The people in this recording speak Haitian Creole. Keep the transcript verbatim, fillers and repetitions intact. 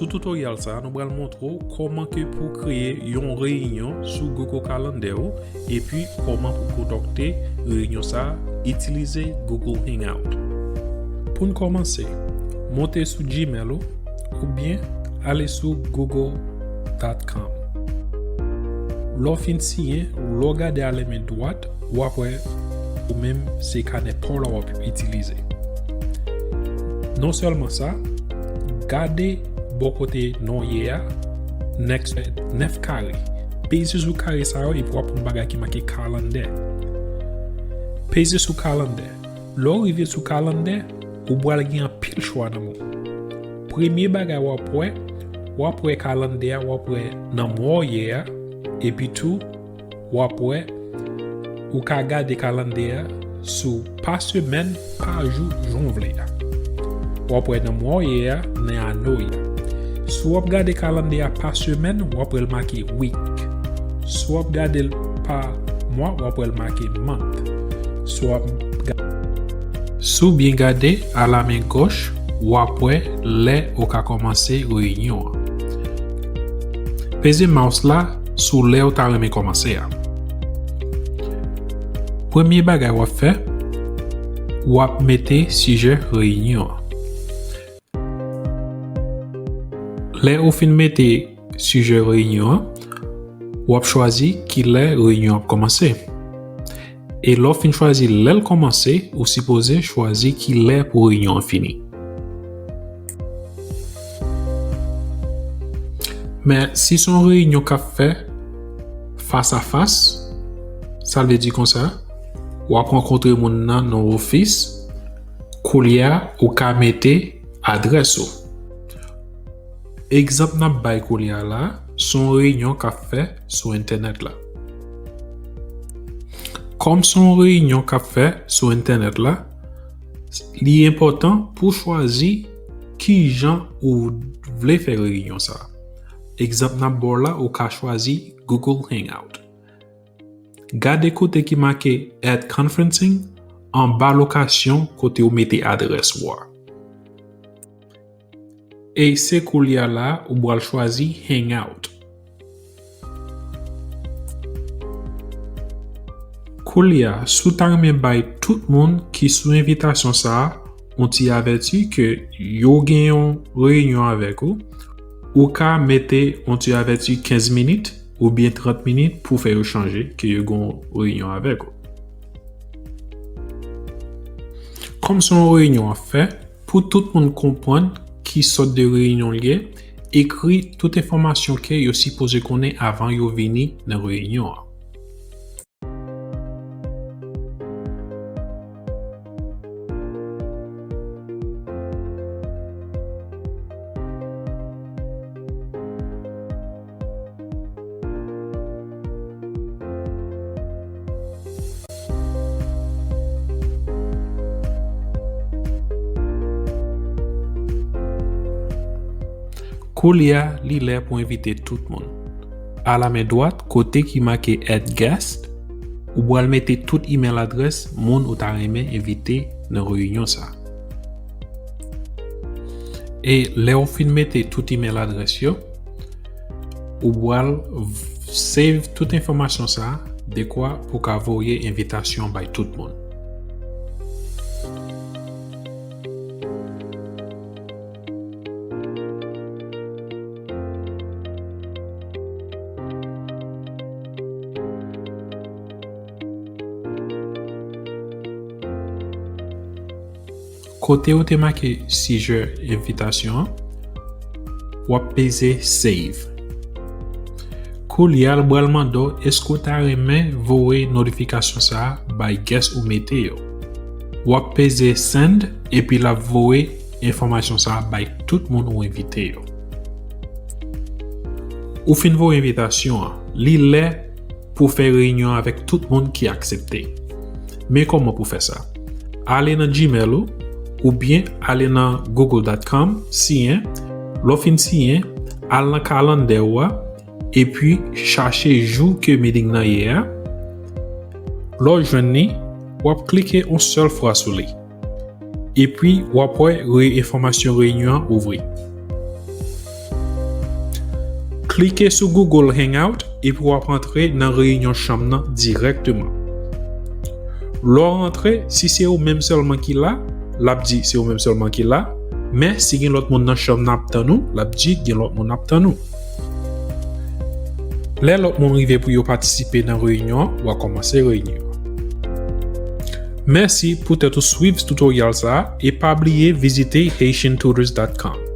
Tutorial sa a, nou pral montre w kòman ke pou w kreye yon reyinyon sou Google Calendar ou, epi kòman pou w kontakte reyinyon sa a, itilize Google Hangout. Pou n kòmanse, monte sou Gmail ou, oubyen ale sou google dot com. Lè w fin siyen, lè w gade a men dwat, w ap wè ou menm se kanè pa w la w ap itilize. Non sèlman sa, gade bò kote non w ye a, nèf kare. Peze sou kare sa yo epi w ap wè yon bagay ki make Calendar. Peze sou Calendar. Lè w rive sou Calendar, ou pral gen anpil chwa nan men w. Premye bagay w ap wè, w ap wè Calendar a, w ap wè nan mwa w ye a, epi tou, w ap wè, ou ka gade Calendar a sou pa semèn, pa jou, jan w vle a. W ap wè nan mwa w ye a, nan ane w ye a. Si w ap gade Calendar a pa semèn, w ap wè l make week. Si w ap gade l pa mwa, w ap wè l make month. Si w ap ga-, si w byen gade a la men gòch, w ap wè lè ou ka kòmanse reyinyon an. Peze mouse la sou lè ou ta renmen kòmanse a. Premye bagay w ap fè, w ap mete sijè reyinyon an. Lè ou fin mete sijè reyinyon an, w ap chwazi ki lè reyinyon an ap kòmanse. E lè w fin chwazi lè l kòmanse, ou sipoze chwazi ki lè pou reyinyon an fini. Men, si se yon reyinyon k ap fè fas a fas, sa vle di konsa, w ap rankontre moun nan nan ofis, koulye a, ou ka mete adrès ou. Egzanp n ap bay koulye a la, se yon reyinyon k ap fè sou entènèt la. Kòm se yon reyinyon k ap fè sou entènèt la, li enpòtan pou w chwazi ki jan ou vle fè reyinyon sa a. Egzanp n ap ba w la, ou ka chwazi Google Hangout. Gade kote ki make Add Conferencing anba lokasyon kote w mete adrès ou a. E se koulye a la ou pral chwazi Hangout. Koulye a, si w ta renmen bay tout moun ki sou envitasyon sa a yon ti avèti ke yo gen yon reyinyon avèk ou, ou ka mete yon ti avèti kenz minit oubyen trant minit pou fè yo chanje ke yo gen yon reyinyon avèk ou. Kòm se yon reyinyon w ap fè, pou tout moun konprann ki sòt de reyinyon l ye, ekri tout enfòmasyon ke yo sipoze konnen avan yo vini nan reyinyon an. Koulye a, li lè pou envite tout moun. A la men dwat, kote ki make Add Guest, ou pral mete tout imèl adrès moun ou ta renmen envite nan reyinyon sa a. E lè w fin mete tout imèl adrès yo, ou pral v-, save tout enfòmasyon sa a, dekwa pou ka voye envitasyon bay tout moun. Kote ou te make sijè envitasyon an, w ap peze Save. Koulye a, l pral mande w èske w ta renmen voye notifikasyon sa a bay guest ou mete yo. W ap peze Send, epi l ap voye enfòmasyon sa a bay tout moun ou envite yo. Ou fin voye envitasyon an, li lè pou fè reyinyon avèk tout moun ki aksepte. Men kòman pou fè sa. Ale nan Gmail ou, oubyen ale nan google dot com, siyen, lè w fin siyen, al nan kalandè ou a, epi chache jou ke meeting nan ye a. Lè w jwenn li, w ap klike yon sèl fwa sou li. Epi, w ap wè re-, enfòmasyon reyinyon an ouvri. Klike sou Google Hangout epi w ap antre nan reyinyon chanm nan dirèkteman. Lè w rantre, si se ou menm sèlman ki la, l ap di se ou menm sèlman ki la, men si gen lòt moun nan chanm nan ap tann ou, l ap di gen lòt moun ap tann ou. Lè lòt moun rive pou yo patisipe nan reyinyon an, w a kòmanse reyinyon an. Mèsi poutèt ou swiv tutorial sa a e pa bliye vizite haitian tutors dot com.